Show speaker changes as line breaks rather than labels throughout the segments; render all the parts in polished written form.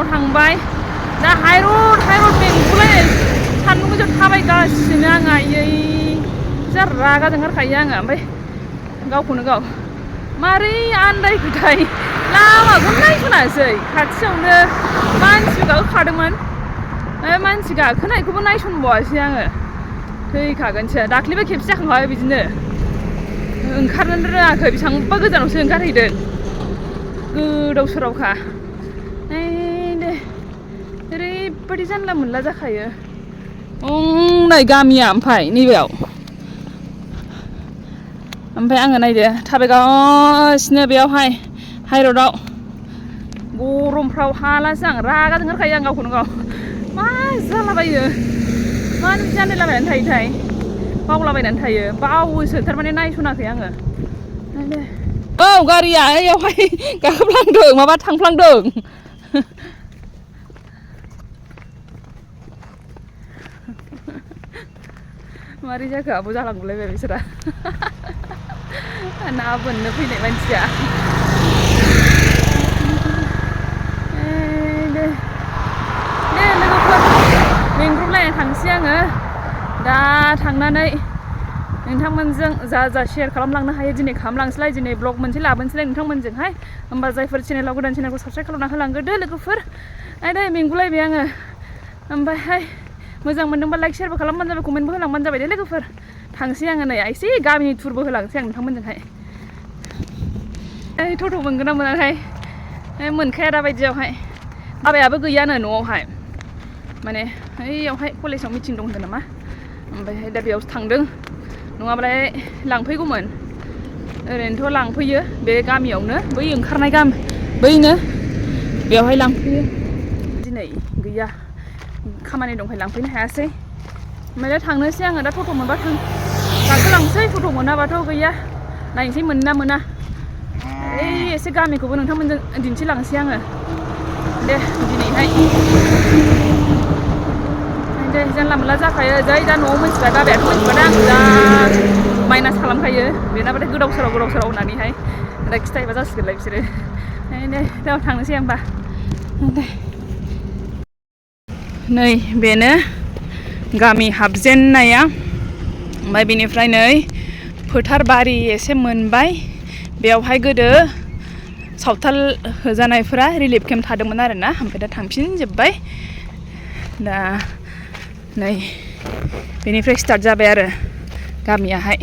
गोजानाव थांबाय दा हाइरड मेंगुलाय सान्दुं गोसायाव थाबायगासिनो आङो आयै जा रागा जोंखारखायो आङो ओमफ्राय गावखौनो गाव मारै आन्दायखोथाय लामाखौनो नायसनासै खाथियावनो मानसि गाखोखादोंमोन मानसि गाखोनायखौबो नायसनबावासै आङो थैखागोनसो दाख्लैबो खेबसे जाखांबाय बिदिनो ओंखारनो रोङाखै बेसेबांबा गोजानावसो ओंखारहैदों गोदाव सोरावखा दे ओरैबायदि जानला मोनला जाखायो नै गामिया ओमफ्राय नैबेयाव ओमफ्राय आङो नायदो थाबायगासिनो बेयावहाय हाइरडआव गरमफ्राव हालासो आं रागा जोंखारखायो आं गावखौनो गाव मा जालाबायो मानो बिदि आन्दायलाबायनानै थायोथाय बावलाबायनानै थायो बावोसो थारमाने नायसनाखै आङो औ गारिया ओइयावहाय गाखोफ्लांदों माबा थांफ्लांदों मारै जाखो आब' जालांगौलायबाय बिसोरा ना बोननो फैनाय मानसिया दे लोगोफोर मेंग्रुबलायना थांसै आङो दा थांनानै नोंथांमोनजों जा शेयार खालामलांनो हायो दिनै खालामलांसैलाय दिनै ब्लग मोनसे लाबोनोसैलाय नोंथांमोनजोंहाय होमबा जायफोर चेनेलाव गोदान चेनेलखौ साबस्क्राइब खालामना होलांग्रोदो लोगोफोर दे मेंगुलायबाय आङो ओमफ्रायहाय मोजां मोनदोंबा लाइक शेयारबो खालामबानो जाबाय कमेन्टबो होलांबानो जाबाय दे लोगोफोर थांसै आङो नै एसे गामिनि टुरबो होलांसै आं नोंथांमोनजोंहाय टट' मोनगोन ना मोनाखै मोनखाया दा बायदियावहाय बाबायाबो गैयानो न'आवहाय माने ओइयावहाय कलेजाव मिटिं दं होनदों नामा ओमफ्रायहाय दा बेयावसो थांदों नङाबालाय लांफैगौमोन ओरैनोथ' लांफैयो बे गामियावनो बै ओंखारनाय गामि बैनो बेवहाय लांफैयो दिनै गैया खामानि दंखाय लांफैनो हायासै ओमफ्राय दा थांनोसै आङो दा टट' मोनबा गाखोलांसै टट' मोनाबाथ' गैया नायनोसै मोनो ना मोना ओइ एसे गामिखौबो नोंथांमोनजों दिन्थिलांसै आङो दे दिनैहाय दे जानला मोनला जाखायो जै दा न'आव मोनथिबाय बाबायाथ' मोनथिबाय आं दा माइनास खालामखायो बेनाबाथाय गोदाव सोराव होननानैहाय दा खिथाहैबा जासिगोनलाय बिसोरो दे दा थांनोसै होमबा दे नै बेनो गामि हाबजेननाया ओमफ्राय बेनिफ्राय नै फोथार बारि एसे मोनबाय बेयावहाय गोदो सावथाल होजानायफोरा रिलिफ केम्प थादोंमोन आरोना ओमफ्राय दा थांफिनजोब्बाय दा नै बेनिफ्राय स्टार्ट जाबाय आरो गामियाहाय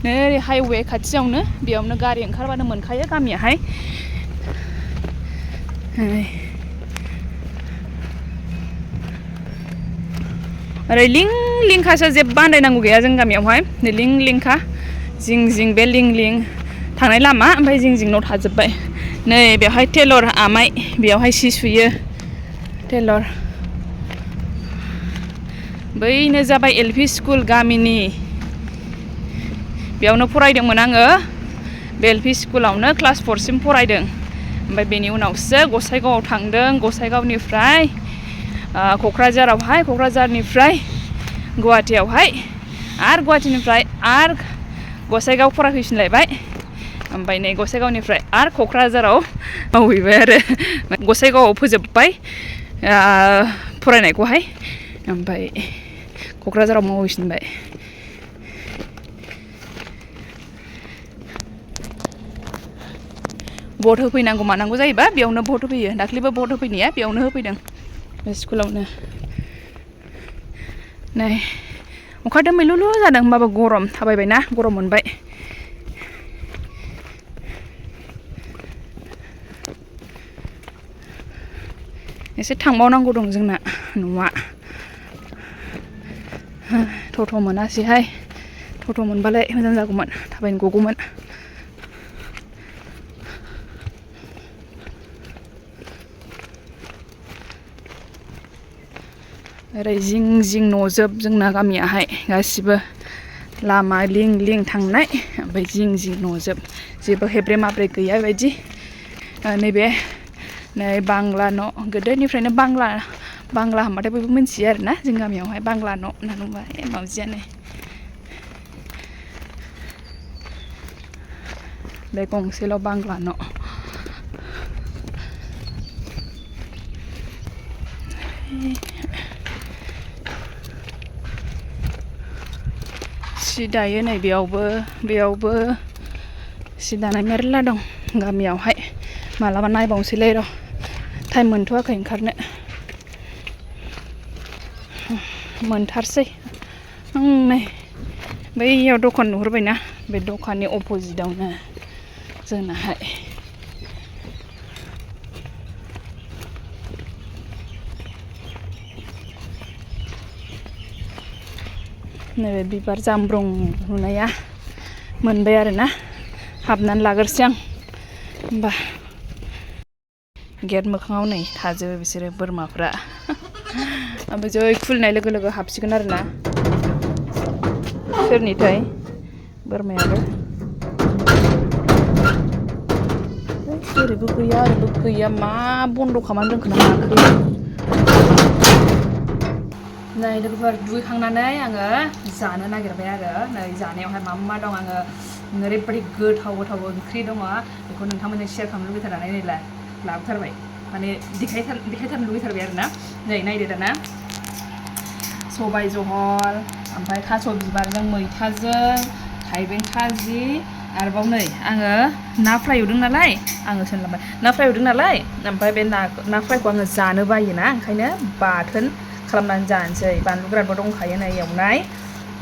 नै हाइवे खाथियावनो बेयावनो गारि ओंखारबानो मोनखायो गामियाहाय ओरै लिंखासो जेबो आन्दायनांगौ गैया जों गामियावहाय लिंखा जिं बे लिं थांनाय लामा ओमफ्राय जिं न' थाजोब्बाय नै बेवहाय टेलर आमाइ बेयावहाय सि सुयो टेलर बैनो जाबाय एलपि स्कुल गामिनि बेयावनो फरायदोंमोन आङो बे एलपि स्कुलावनो क्लास 4सिम फरायदों ओमफ्राय बेनि उनावसो गसाइगावआव थांदों गसाइगावनिफ्राय क'क्राझारनिफ्राय गुवाहाटीयावहाय आरो गुवाहाटीनिफ्राय आरो गसाइगाव फरायफैफिनलायबाय ओमफ्राय नै गसाइगावनिफ्राय आरो क'क्राझाराव मावहैबाय आरो गसाइगावआव फोजोबबाय फरायनायखौहाय ओमफ्राय क'क्राझाराव मावहैफिनबाय भट होफैनांगौ मानांगौ जायोबा बेयावनो भट होफैयो दाख्लैबो भट होफैनाया बेयावनो होफैदों बे स्कुलावनो नै अखा दोमैलुलु जादों होमबाबो गरम थाबायबायना गरम मोनबाय एसे थांबावनांगौ दं जोंना न'आ टट' मोनासैहाय टट' मोनबालाय मोजां जागौमोन थाबायनो गगौमोन ओरै जिं न'जोब जोंना गामियाहाय गासिबो लामा लिं थांनाय ओमफ्राय जिं न'जोब जेबो हेब्रे माब्रे गैया बेबायदि नैबे नै बांला न' गोदोनिफ्रायनो बांला होनबाथाय बयबो मिन्थियो आरोना जों गामियावहाय बांला न' होनना बुंबा मावजियानो बे गंसेल' बांला न' सि दायो नै बेयावबो सि दानाय मेरला दं गामियावहाय मालाबा नायबावनोसैलै र' टाइम मोनथ'वाखै ओंखारनो मोनथारसै नै बैयाव दखान नुहुरबायना बे दखाननि अपोजिटावनो जोंनाहाय नैबे बिबार जामब्रं नुनाया मोनबाय आरोना हाबनानै लाग्रोसै आं होमबा गेट मोखाङाव नै थाजोबो बिसोरो बोरमाफ्रा ओमफ्राय जै खुलिनाय लोगो लोगो हाबसिगोन आरोना सोरनिथाय बोरमायाबो ओरैबो गैया मा बन्द' खालामनानै दोनखो ना माखो नै लोगोफोर दुगैखांनानै आङो जानो नागिरबाय आरो नै जानायावहाय मा दं आङो ओरैबायदि गोथाव ओंख्रि दङ बेखौ नोंथांमोनजों शेयार खालामनो लुबैथारनानै नै लाबोथारबाय माने देखायथारनो लुबैथारबाय आरोना नै नायदो दाना सबाय जहल ओमफ्राय थास' बिबारजों मैथाजों थाइबें खाजि आरोबाव नै आङो ना फ्राय एवदों नालाय ओमफ्राय बे ना फ्रायखौ आङो जानो बायोना ओंखायनो बाथोन खालामनानै जानोसै बानलु गोरानबो दंखायो नै एवनाय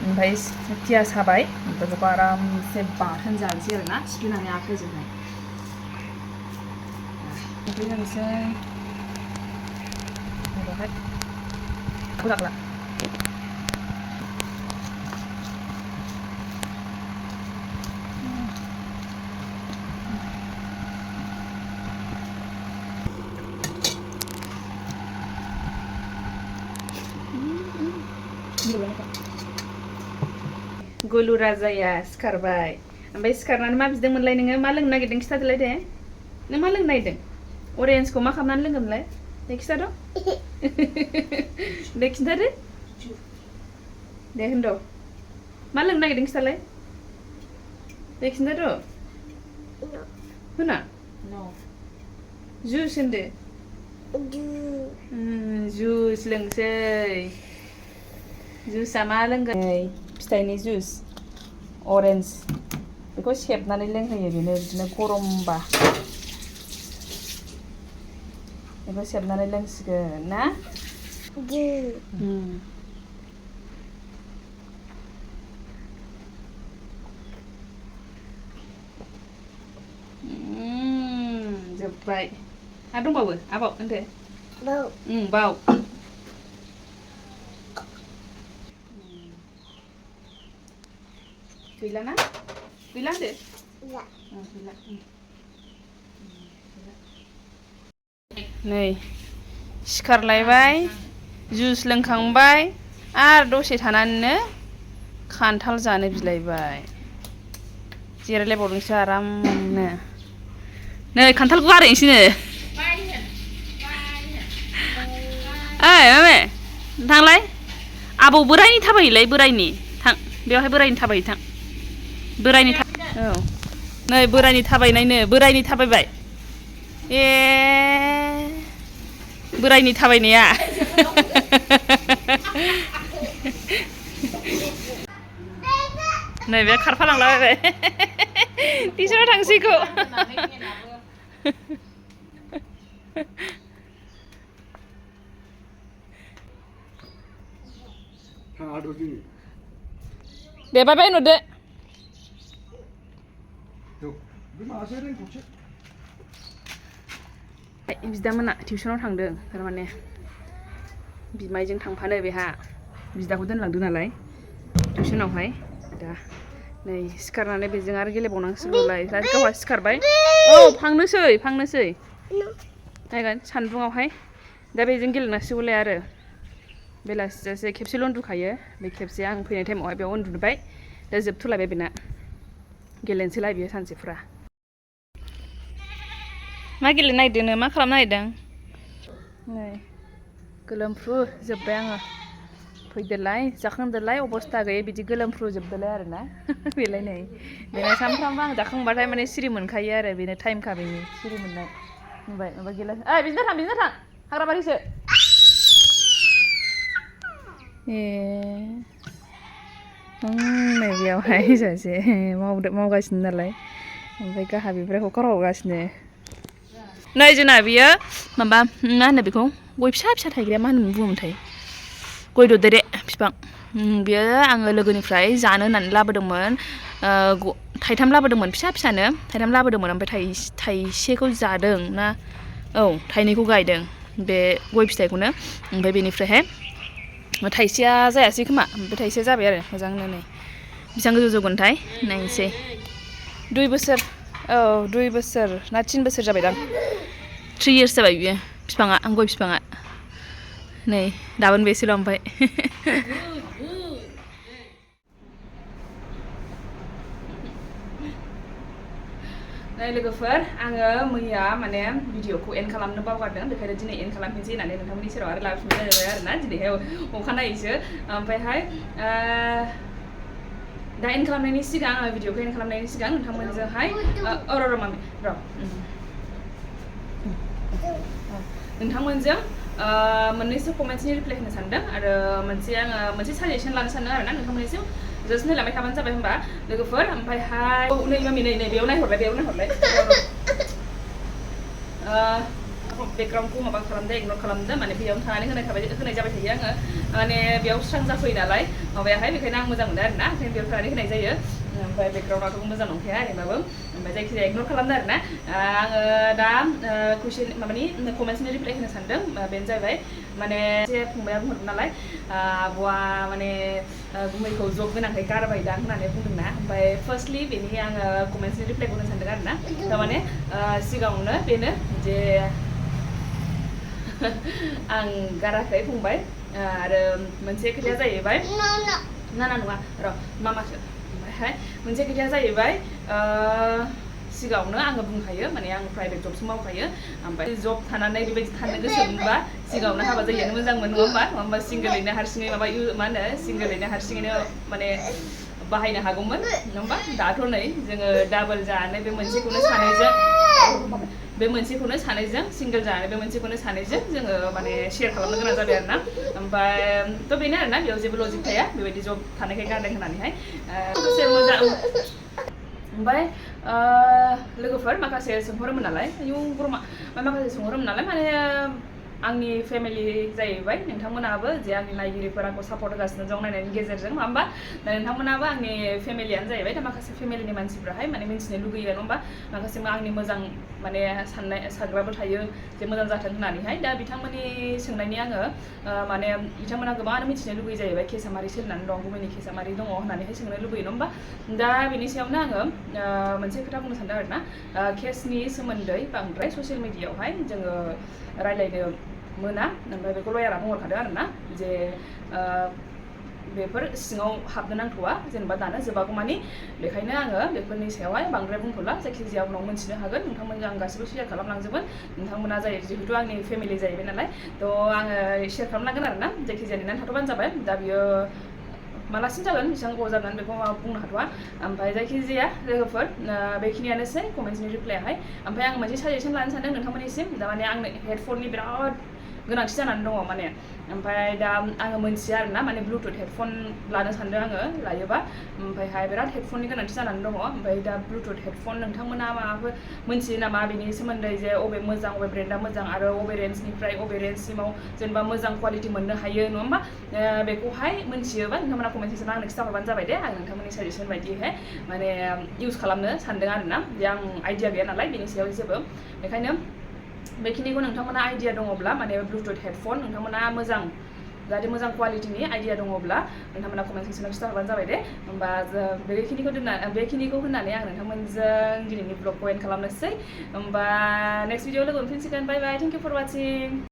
ओमफ्राय पियास हाबाय ओमफ्राय बेखौ आरामसे बाथोन जानोसै आरोना सिफ्लेनानै आखाइजोंहाय ओमफ्राय जानोसै माबाहाय गुलु राजाया सिखारबाय ओमफ्राय सिखारनानै मा बिदोंमोनलाय नोङो मा लोंनो नागिरदों खिथादोलाय दे नों मा लोंनो नागिरदों अरेन्जखौ मा खालामनानै लोंगोनलाय दे खिथाद' दे खिन्थादो दे होनद' मा लोंनो नागिरदों खिथालाय दे खिन्थाद' होना जुइस होनदो जुइस लोंसै जुइसआ मा लोंगोन फिथाइनि जुइस अरेन्ज बेखौ सेबनानै लोंहोयो बेनो बिदिनो गरमबा बेखौ सेबनानै लोंसिगोन ना जोब्बाय आरो दंबावो आबाव होनदो बाव गैला होनदो गैला नै सिखारलायबाय जुइस लोंखांबाय आरो दसे थानानैनो खान्थाल जानो बिलायबाय जिरायलायबावदोंसो आरामनो नै खान्थालखौ गारहैनोसैनो ओइ मामे थांलाय आबौ बोरायनि थाबायोलाय बोरायनि थां बेवहाय बोरायनि थाबायो थां बोरायनि औ नै बोरायनि थाबायनायनो बोरायनि थाबायबाय ए बोरायनि थाबायनाया नै बे खारफालांलाबायबाय टिउसनाव थांसैखौ दे बाय बाय होनहरदो बिदामोना टिउसनाव थांदों थारमाने बिमायजों थांफानो बेहा बिदाखौ दोनलांदों नालाय टिउसनावहाय दा नै सिखारनानै बेजों आरो गेलेबावनांसिगौलाय गावहा सिखारबाय औ फांनोसै नायगोन सान्दुङावहाय दा बेजों गेलेनांसिगौलाय आरो बेलासिजासे खेबसेल' उन्दुखायो बे खेबसे आं फैनाय टाइमावहाय बेयाव उन्दुबाय दा जोबथ'लायबाय बेना गेलेनोसैलाय बियो सानसेफ्रा मा गेलेनो नागिरदों मा खालामनो नागिरदों नै गोलोमफ्रु जोब्बाय आङो फैदोलाय जाखांदोलाय अबस्था गैयै बिदि गोलोमफ्रुजोबदोलाय आरोना बेलाय नै बेना सानफ्रामबो आं जाखांबाथाय माने सिरि मोनखायो आरो बेनो टाइमखा बेनि सिरि मोननाय होनबाय माबा गैला ओइ बिदिनो थां हाग्राबारिसो ए नै बेयावहाय सासे मावगासिनो नालाय ओमफ्राय गाहा बेनिफ्राय हगार हरगासिनो नै जोंना बियो माबा मा होनो बेखौ गय फिसा फिसा थायग्राया मा होननानै बुङोमोनथाय गय ददेरे बिफां बियो आङो लोगोनिफ्राय जानो होननानै लाबोदोंमोन थाइथाम लाबोदोंमोन फिसा फिसानो थाइथाम लाबोदोंमोन ओमफ्राय थाइसेखौ जादों ना औ थाइनैखौ गायदों बे गय फिथाइखौनो ओमफ्राय बेनिफ्रायहाय थाइसेया जायासै खोमा ओमफ्राय थाइसेया जाबाय आरो मोजांनो नै बेसेबां गोजौ जौगोनथाय नायनोसै 2 बोसोर औ 2 बोसोर ना 3 बोसोर जाबायदां 3 years जाबाय बियो बिफाङा गय बिफाङा नै दाबोनो बेसेल' ओमफ्राय नै लोगोफोर आङो मैया माने भिडिअखौ एन्ड खालामनो बावगारदों बेखायनो दिनै एन्ड खालामफिनसै होननानै नोंथांमोननि सेराव आरो लाबोफिननाय जाबाय आरोना दिनैहाय अखानायैसो ओमफ्रायहाय दा एन्ड खालामनायनि सिगां आङो भिडिअखौ एन्ड खालामनायनि सिगां नोंथांमोनजोंहाय र' मामि र' नोंथांमोनजों मोननैसो कमेन्ट्सनि रिप्लाइ होनो सानदों आरो मोनसे साजेसन लानो सानदों आरोना नोंथांमोननिसिम जास्ट नायलांबाय थाबानो जाबाय होनबा लोगोफोर ओमफ्रायहाय नै मामि नै बेयाव नायहरलाय बेकग्राउन्डखौ माबा खालामदो इगनर खालामदो माने बेयावनो थानानै होनाय जाबाय थायो आङो माने बेयाव स्रां जाफैयो नालाय माबायाहाय बेखायनो आं मोजां मोनो आरोना ओंखायनो बेयाव थानानै होनाय जायो ओमफ्राय बेकग्राउन्डआथ' मोजां नंखाया ओरैबाबो ओमफ्राय जायखिजाया इगनर खालामदो आरोना आङो दा कुइसन माबानि कमेन्ट्सनि रिप्लाइ होनो सानदों बेनो जाहैबाय माने एसे फंबाया बुंहरदों नालाय आब'आ माने गुमैखौ जब गोनांखाय गारबायदां होननानै बुंदोंना ओमफ्राय फार्स्टलि बेनि आङो कमेन्ट्सनि रिप्लाइखौ होनो सानदों आरोना थारमाने सिगाङावनो बेनो जे आं गाराखै फंबाय आरो मोनसे खोथाया जाहैबाय ना नङा र' मामासो ओमफ्रायहाय मोनसे खोथाया जाहैबाय सिगाङावनो आङो बुंखायो माने आं प्राइभेट जबसो मावखायो ओमफ्राय जब थानानै बेबायदि थानो गोसो मोनबा सिगाङावनो हाबा जायैयानो मोजांमोन नङा होमबा सिंगोलैनो हारसिङै मा होनो सिंगोलैनो हारसिङैनो माने बाहायनो हागौमोन नङा होमबा दाथ' नै जोङो डाबल जानानै बे मोनसेखौनो सानैजों सिंगोल जानानै बे मोनसेखौनो सानैजों जोङो माने शेयार खालामनो गोनां जाबाय आरोना ओमफ्राय थ' बेनो आरोना बेयाव जेबो लजिक थाया बेबायदि जब थानायखाय गारदों होननानैहाय माखासे मोजां ओमफ्राय लोगोफोर माखासे सोंहरोमोन नालाय माखासे सोंहरोमोन नालाय माने आंनि फेमिलि जाहैबाय नोंथांमोनाबो जे आंनि नायगिरिफोर आंखौ सापर्ट होगासिनो दं नायनायनि गेजेरजों नङा होमबा दा नोंथांमोनाबो आंनि फेमिलियानो जाहैबाय दा माखासे फेमिलिनि मानसिफ्राहाय माने मिन्थिनो लुगैयो नङा होमबा माखासे आंनि मोजां माने सानग्राबो थायो जे मोजां जाथों होननानैहाय दा बिथांमोननि सोंनायनि आङो माने बिथांमोना गोबाङानो मिथिनो लुगैयो जाहैबाय केसा मारै सोलिनानै दं गुबुननि केसा मारै दङ होननानैहाय सोंनो लुगैयो नङा होमबा दा बेनि सायावनो आङो मोनसे खोथा बुंनो सानदों आरोना केसनि सोमोन्दै बांद्राय ससियेल मिडियायावहाय जोङो रायलायनो मोना ओमफ्राय बेखौ लयारा बुंहरखादों आरोना जे बेफोर सिङाव हाबनो नांथ'वा जेनेबा दानो जोबागौ मानि बेखायनो आङो बेफोरनि सायावहाय बांद्राय बुंथ'ला जायखिजाया उनाव मोनथिनो हागोन नोंथांमोनजों आं गासिबो शेयार खालामलांजोबगोन नोंथांमोना जायो जिहेतु आंनि फेमिलि जाहैबाय नालाय थ' आङो शेयार खालामलांगोन आरोना जायखिजाया नेनानै थाथ'बानो जाबाय दा बियो मालासिम जागोन बेसेबां गोबाव जागोन बेखौ बुंनो हाथ'वा ओमफ्राय जायखिजाया लोगोफोर बेखिनियानोसै कमेन्ट्सनि रिप्लाइयाहाय ओमफ्राय आं मोनसे साजेसन लानो सानदों नोंथांमोननिसिम थारमाने आंनो हेडफननि बिराद गोनांथि जानानै दङ माने ओमफ्राय दा आङो मोनथिया आरोना माने ब्लुटुथ हेडफन लानो सानदों आङो लायोबा ओमफ्रायहाय बिराद हेडफननि गोनांथि जानानै दङ ओमफ्राय दा ब्लुटुथ हेडफन नोंथांमोना माबाफोर मोनथियो नामा बेनि सोमोन्दै जे अबे मोजां अबे ब्रेन्डआ मोजां आरो अबे रेन्जनिफ्राय अबे रेन्जसिमाव जेनेबा मोजां कुवालिटि मोननो हायो नङा होमबा बेखौहाय मोनथियोबा नोंथांमोना कमेन्ट सेक्सनाव आंनो खिन्थाहरबानो जाबाय दे आं नोंथांमोननि साजेसन बायदिहाय माने इउज खालामनो सानदों आरोना जे आं आइडिया गैया नालाय बेनि सायाव जेबो बेखायनो बेखिनिखौ नोंथांमोना आइडिया दङब्ला माने ब्लुटुथ हेडफन नोंथांमोना मोजां जाहाथे मोजां कुवालिटिनि आइडिया दङब्ला नोंथांमोना कमेन्ट सेक्सनाव खिन्थाहरबानो जाबाय दे होमबा बेखिनिखौ होननानै आं नोंथांमोनजों दिनैनि ब्लगखौ एन्ड खालामनोसै होमबा नेक्स्ट भिडिअ लोगो मोनफिनसिगोन बाय बाय थेंक इउ फर वाचिं